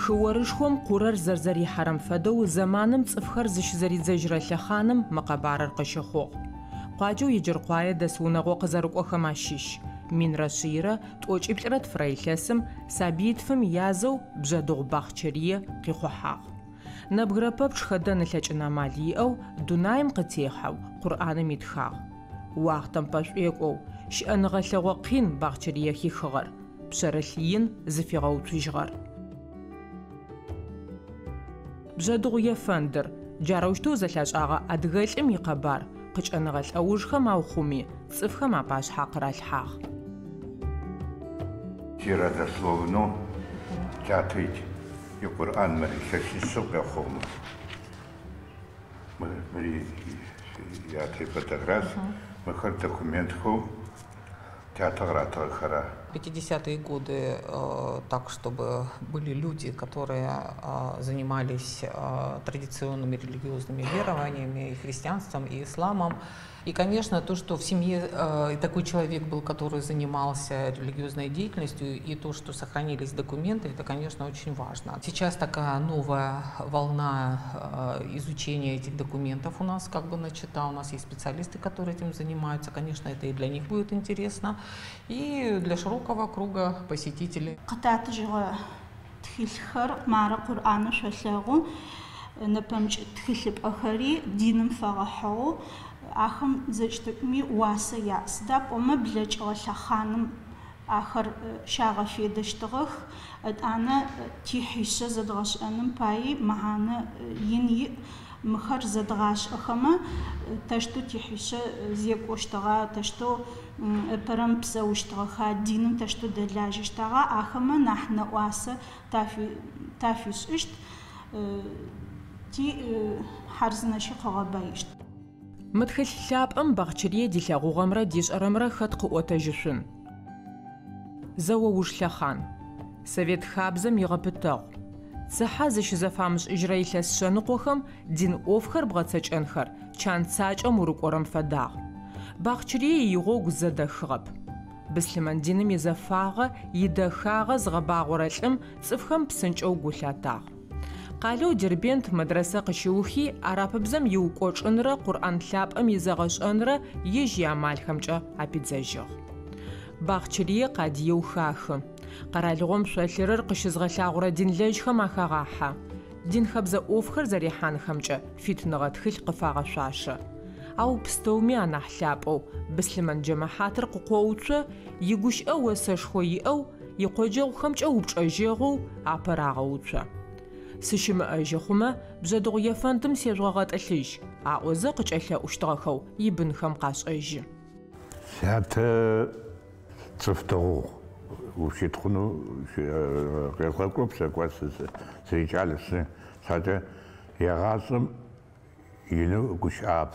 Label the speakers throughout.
Speaker 1: Хыорышхом къурэр зэрзэрихьэрэм фэдэу зэманым цӏыфхэр зыщызэридзэжьырэ лъэхъаным мы къэбарыр къыщыхъугъ. Къуаджэу Еджэркъуае дэс унэгъо къызэрыкӏохэм ащыщ. 1192 илъэсым сабыитфым язэу Бжъэдыгъу Бахъчэрые къихъухьагъ. Нэбгырэ пэпчъ хэдэн ылъэкӏын амал иӏэу дунаим къытехьэу Къурӏаным итхагъ. Уахътэм пэшӏуекӏоу, щыӏэныгъэ лъэгъо къин Бахъчэрые хихыгъэр, пшъэрылъ ин зыфигъэуцужьыгъэр. Бжъэдыгъу ефэндыр, джарэущтэу зэлъашӏагъэ адыгэлӏым икъэбар къыкӏэныгъэ лӏэужхэм аухъуми, цӏыфхэм апашъхьэ къыралъхьагъ.
Speaker 2: Тиродословнэу тятэ и Къурӏан мыр илъэсищэу къехъугъ мыр. Мыри ятэ ифотограф, мыхэр документхэу тятэ къыратыгъэхэр ары.
Speaker 3: 50-е годы, так, чтобы были люди, которые занимались традиционными религиозными верованиями, и христианством, и исламом. И, конечно, то, что в семье такой человек был, который занимался религиозной деятельностью, и то, что сохранились документы, это, конечно, очень важно. Сейчас такая новая волна изучения этих документов у нас как бы начата. У нас есть специалисты, которые этим занимаются. Конечно, это и для них будет интересно, и для широкого круга посетителей.
Speaker 4: Къытатыжьыгъэ тхылъхэр мары Къурӏаныр шъолъэгъу, нэпэмыкӏ тхылъыпӏэхэри диным фэгъэхьыгъэу ахэм зэкӏ уасэ яӏ. Сыда пӏомэ блэкӏыгъэ лъэхъаным ахэр щагъэфедэщтыгъэх, ытӏанэ тихьишъэ зэдгъэшӏэным паи мэхьанэ ин иӏ. Мыхэр зэдгъашӏэхэмэ тэщтэу тихьишъэ зекӏощтыгъа, тэщтэу ыпэрэм псэущтыгъэха, диным тэщтэу дэлажьэщтыгъа, ахэмэ нахь нэӏуасэ тафишӏыщт, ти хьарзынэщи къыгъэбаищт.
Speaker 1: Мы тхылъ лъапӏэм Бахъчэрые дилъэгъугъэмрэ дишӏэрэмрэ хэт къыӏотэжьышъун. Зэо уж лъэхъан. Совет хабзэм игъэпытэгъу. Цыхьэ зыщызэфамышӏыжьырэ илъэс шъэныкъохэм дин ӏофхэр бгъэцэкӏэнхэр чанцакӏэм урыкӏорэм фэдагъ. Бахъчэрые игъогу зэдэхыгъэп. Быслъымэн диным изэфагъэ, идэхагъэ зыгъэбагъорэ лӏым цӏыфхэм псынкӏэу гу лъатагъ. Къалэу Дербент мэдрэсэ къыщиухи, арапыбзэм иукӏочӏынрэ Къурӏан лъапӏэм изэгъэшӏэнрэ ежь иамалхэмкӏэ апидзэжьыгъ. Бахъчэрые къадыеу хахы. Къэралыгъом шъолъырыр къыщызгъэлъагъорэ динлэжьхэм ахагъахьэ. Дин хэбзэ ӏофхэр зэрихьанхэмкӏэ фитыныгъэ тхылъ къыфагъэшъуашэ. Ау пстэуми анахь лъапӏэу быслъымэн джэмэхьатыр къыкъоуцо, игущыӏэ осэшхо иӏэу, икъоджэгъухэмкӏэ упчӏэжьэгъоу апэ рагъэуцо. Сыщымыӏэжьы хъумэ, Бжъэдыгъу ефэндым сежъугъэгъэтӏылъыжь, аӏозэ къыкӏэлъэӏущтыгъэхэу ибынхэм къашӏэжьы.
Speaker 2: Сятэ цӏыф дэгъугъ, ущытхъунэу къезгъэкӏоп сэ кӏо сырикӏал шъхьакӏэ егъашӏэм инэу гущыӏагъэп,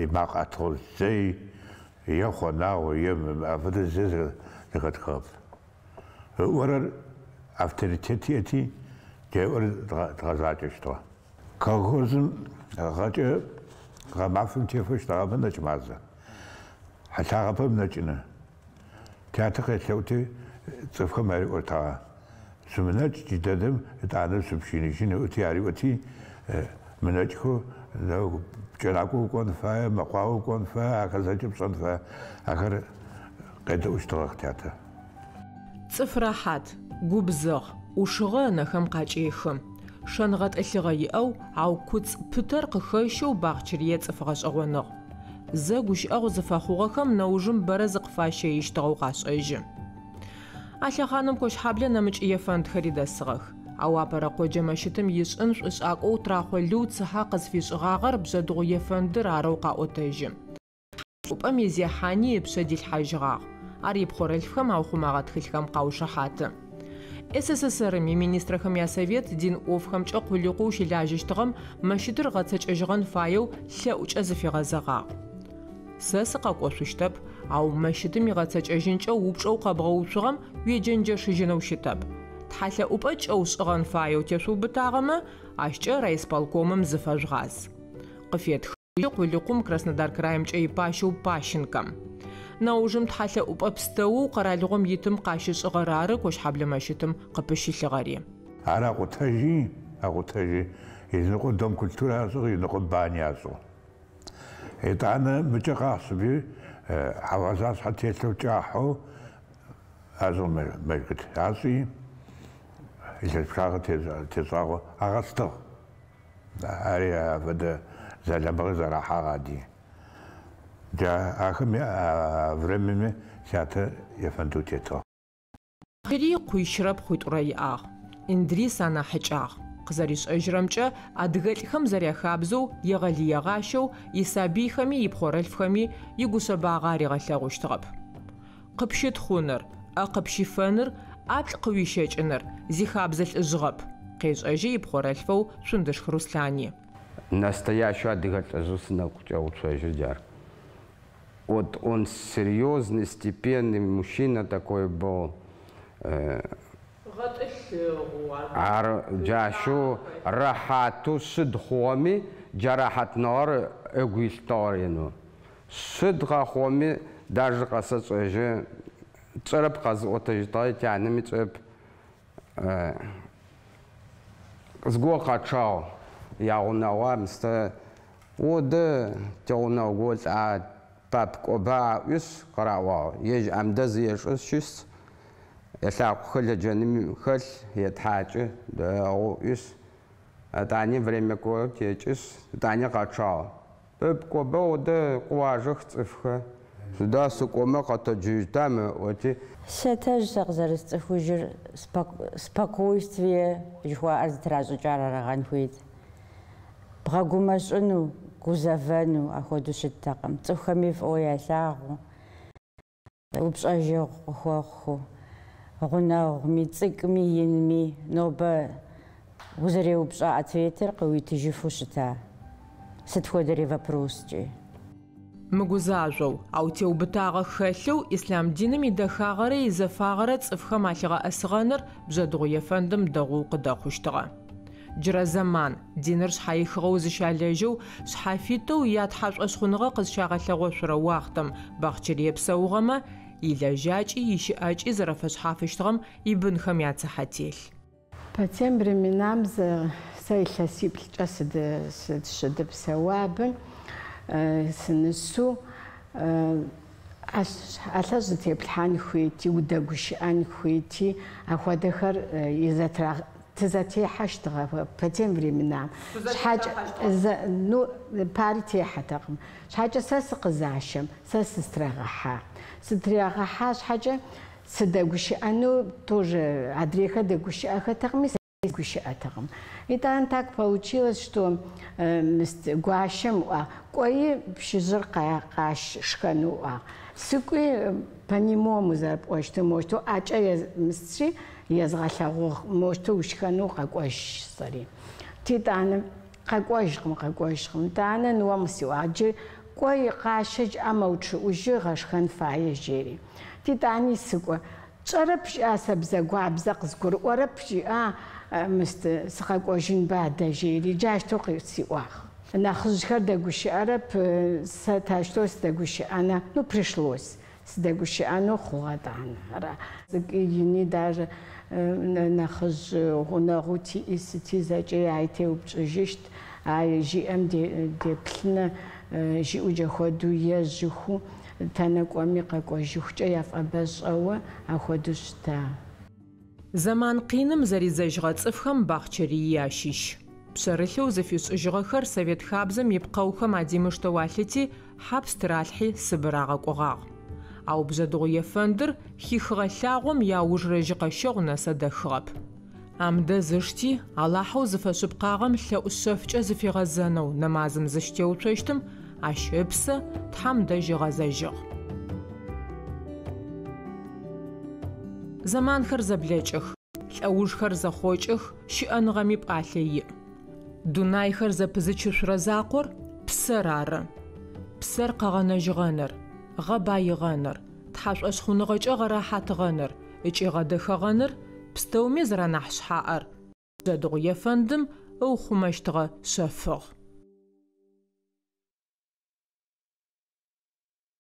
Speaker 2: имакъ ӏэтыгъэу зэи е хъонагъэу е афэдэ зэ зэхэтхыгъэп. Ыӏорэр авторитет иӏэти, джа ыӏорэр дгъэзакӏэщтыгъэ. Колхозым гъэкӏэ гъэмафэм тефэщтыгъэмэ нэкӏ мазэ. Хьэлъагъэпэм нэкӏыны. Тятэ къелъэӏути цӏыфхэм ариӏотагъэ. Шъумынэкӏ джыдэдэм ытӏанэ шъупщыныжьын ыӏоти ариӏоти мынэкӏхэу пкӏэнакӏо укӏон фае, мэкъуао укӏон фае, ахэр зэкӏэ пшӏэн фае. Ахэр къедэӏущтыгъэх тятэ.
Speaker 1: Цӏыф рэхьат, губзыгъ, ӏушыгъэ ынэхэм къакӏехы. Шэн гъэтӏылъыгъэ иӏэу, ау куцӏ пытэр къыхэщэу Бахъчэрые цӏыф гъэшӏэгъоныгъ. Зэ гущыӏэгъу зыфэхъугъэхэм нэужым бэрэ зыкъыфащэищтыгъэу къашӏэжьы. А лъэхъаным Кощхьаблэ нэмыкӏ ефэндхэри дэсыгъэх. Ау апэрэ къоджэ мэщытым ишӏын шӏушӏакӏоу Трахъо Лыу цыхьэ къызфишӏыгъагъэр Бжъэдыгъу ефэндыр арэу къаӏотэжьы. Упӏэм изехьани ыпшъэ дилъхьажьыгъагъ. Ар ипхъорэлъфхэм аухъумэгъэ тхылъхэм къаушыхьаты. СССР-м иминистрэхэм я Совет дин ӏофхэмкӏэ къулыкъоу щылажьэщтыгъэм мэщытыр гъэцэкӏэжьыгъэн фаеу лъэӏукӏэ зыфигъэзэгъагъ. Сэ сыкъэкӏошъущтэп, ау мэщытым игъэцэкӏэжьынкӏэ упчӏэу къэбгъэуцугъэм уеджэнджэшыжьынэу щытэп. Тхьэлъэӏупӏэ кӏэу шӏыгъэн фаеу тешъуубытагъэмэ, ащкӏэ райисполкомым зыфэжъугъаз. Къыфетхы къулыкъум Краснодар краимкӏэ ипащэу Пащенкэм. Нэужым тхьэлъэӏупӏэ пстэоу къэралыгъом итым къащышӏыгъэр ары Кощхьаблэ мэщытым къыпыщылъыгъэри.
Speaker 2: Ар акъутэжьи, акъутэжьи, изыныкъо дом культурэ ашӏыгъ, изыныкъо бани ашӏыгъ. Етӏанэ мыкӏэ къащыби хьэуазашъхьэ телъэу кӏахьэу ашӏыгъ мэжгыт. Ашӏи илъэс пчъагъэ тешӏагъэу агъэстыгъ. Ари афэдэ залымыгъэ зэрахьагъ ади. Джа ахэм а времями сятэ ефэндэу тетыгъ.
Speaker 1: Джыри къуищырэ пхъуитӏурэ иӏагъ. Индрис анахьыкӏагъ. Къызэришӏэжьырэмкӏэ, адыгэлӏхэм зэряхабзэу егъэлыегъащэу исабыйхэми ипхъорэлъфхэми игушъэбагъэ аригъэлъэгъущтыгъэп. Къыпщытхъуныр, ӏэ къыпщифэныр, ӏаплӏ къыуищэкӏыныр зихабзэ лӏыжъыгъэп, къешӏэжьы ипхъорэлъфэу Цундышк Руслъани.
Speaker 5: Настоящий адыгэ лӏыжъэу сынэгу къыкӏэуцожьы джар. Вот он серьезный, степенный мужчина такой был. Ар джащэу рэхьатэу шъыд хъугъэми, джа рэхьатныгъэр ыгу илъытыгъ ренэу. Шъыд къэхъугъэми, даже къэсэшӏэжьы, тшӏэрэп къэзыӏотэжьытыгъэ, тянэми тшӏэрэп. Зыгорэ къэчъагъ, ягъунэгъуа мыстэ, одэ тигъунэгъу лӏа пап кӏоба аӏуишъ къыраӏуагъ. Ежь амдэз ешӏы щыс, елъакъохэр лэджэным хэлъ, етхьакӏы, дэгъу ыӏуишъ, етӏани время кӏо текӏышъ, етӏани къэчъагъ. Пап кӏоба одэ къыуажэх цӏыфхэр. Сыда сыкӏомэ къэтэджыжьта мы ыӏоти.
Speaker 6: Сятэжь сэ къызэрысцӏыхужыр спокойствие жыхуаӏэр зытращӏыкӏар арагъэн хуейт. Бгъэгумэщӏыну, гузэвэну ахуэдэу щыттэкъым. Цӏыхухэми фӏыуэ ялъагъуу, упщӏэжэгъу къыхуэхъуу, гъунэгъуми, цӏыкӏуми, инми нобэ узэреупщӏа ответыр къыуитыжыфу щыта. Сыт хуэдэри вопроскӏи.
Speaker 1: Мыгузажъоу, ау теубытагъэ хэлъэу ислъам диным идэхагъэрэ изэфагъэрэ цӏыфхэм алъигъэӏэсыгъэныр Бжъэдыгъу ефэндым дэгъоу къыдэхъущтыгъэ. Джырэ зэман, диныр шъхьаихыгъэу зыщалэжьэу, шъхьафитэу ятхьэшӏошъхъуныгъэ къызщагъэлъэгъошъурэ уахътэм Бахъчэрые псэугъэмэ, илэжьакӏи ищыӏакӏи зэрэфэшъхьафыщтыгъэм ибынхэм яцыхьэ телъ.
Speaker 7: По тем временам сэ илъэсиплӏкӏэ сыщыдыпсэуа абы сынысу ӏэлъэщӏ зытеплъхьэн хуейти, удэгущыӏэн хуейти, ахуэдэхэр тызэтехьэщтыгъэ по тем временам. Щхьэкӏэ, ну, пари техьэтэкъым. Щхьэкӏэ сэ сыкъызашэм, сэ сыстрагъэхьа. Сытрагъэхьа щхьэкӏэ сыдэгущыӏэну тоже адрейхэр дэгущыӏэхэтэкъыми, гущыӏэтэкъым. Итӏанэ так получилось, что гуащэм ыӏуагъ, кӏои пщыжъыр къащ шхэну ыӏуагъ. Сыкӏуи по-немому зэрыпӏощтыр моущтэу ӏэкӏэ мыстри езгъэлъэгъугъ, моущтэу ушхэну къэкӏожь сэри. Итӏанэ къэкӏожькъым, къэкӏожькъым. Итӏанэ ныом сиӏуагъ, джы кӏои къащэ кӏыӏэ мэучъыӏужьы гъэшхэн фае жери. Итӏани сыкӏо. Тшӏэрэп жиӏа сэ бзэгуабзэ къызгурыӏорэп жиӏа мыст сыкъэкӏожьынба адэ жери, джащтэу сиӏуагъ. Нэхъыжъхэр дэгущыӏэрэп, сэ тащтэу сыдэгущыӏэна, ну пришлось сыдэгущыӏэнэу хъугъэ тӏанэ. Ара. Цӏыкӏи ини даже нэхъыжъ гъунэгъуу тиӏи сыти зэкӏэ ай теупчӏыжьыщт, ай жиӏэм деплъынэ жиӏэу джэхуэдэу ежьыху, тэнэ кӏуэми къэкӏуэжыхукӏэ яфӏэбэщӏэуэ ахуэдэу щыта.
Speaker 1: Зэман къиным зэридзэжьыгъэ цӏыфхэм Бахъчэрыий ащыщ. Пшъэрылъэу зыфишӏыжьыгъэхэр Совет хабзэм ипкъэухэм адимыштэу алъыти, хьапс тыралъхьи Сыбыр агъэкӏогъагъ. Ау Бжъэдыгъу ефэндыр хихыгъэ лъагъом иаужырэ жьыкъэщэгъу нэсэ дэхыгъэп. Амдэз ышти, Алахьэу зыфэшъыпкъагъэм лъэӏу шъэфкӏэ зыфигъэзэнэу нэмазым зыщытеуцощтым, ащ ыпсэ Тхьэм дэжь ыгъэзэжьыгъ. Зэманхэр зэблэкӏых, лӏэужхэр зэхъокӏых, щыӏэныгъэми пӏалъэ иӏ. Дунайхэр зэпызычышъурэ закъор псэр ары. Псэр къэгъэнэжьыгъэныр, гъэбаигъэныр, тхьэшӏошъхъуныгъэкӏэ гъэрэхьатыгъэныр ыкӏи гъэдэхэгъэныр пстэуми зэранахь шъхьаӏэр Бжъэдыгъу ефэндым ыухъумэщтыгъэ шъэфыгъ.